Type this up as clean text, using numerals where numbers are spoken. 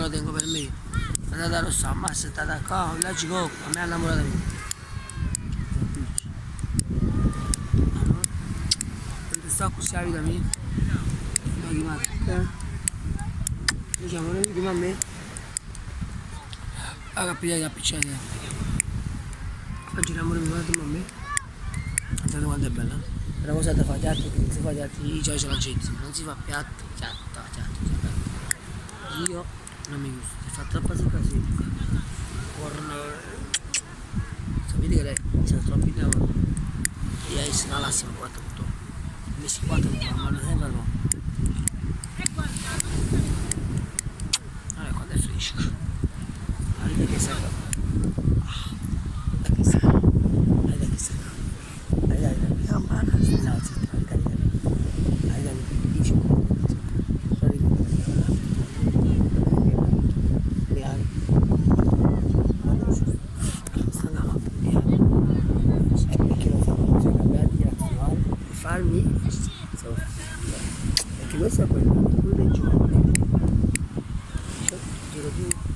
lo tengo per me. Andate a rossà, ma assettate qua, 'o villaggio 'e coppa, a me 'a 'nnammurata mia. Quando sto accussì 'a vita mia, mi ha chiamato. Mi chiamano, mi chiama a me. Vaco a piglià appicciate. Faccio l'amore mi a me. Guardate quanto è bella. Una cosa da fare piatto che non si fa piatto, io già ce l'ho detto, non si fa piatto, chiatta, chiatta, chiatta. Io non mi gusta, si fa troppa secca secca. Corno. Sapete che lei sono troppo innamorato. Io adesso non lascio 4 Messi 4 ma non sempre no. Guarda quanto è fresco. Guarda che secca. Guarda che secca. Guarda che secca. Guarda, guarda. No, zitto, guarda, guarda. Guarda, Farmi perché questo è quello, quello del giorno. Giro più.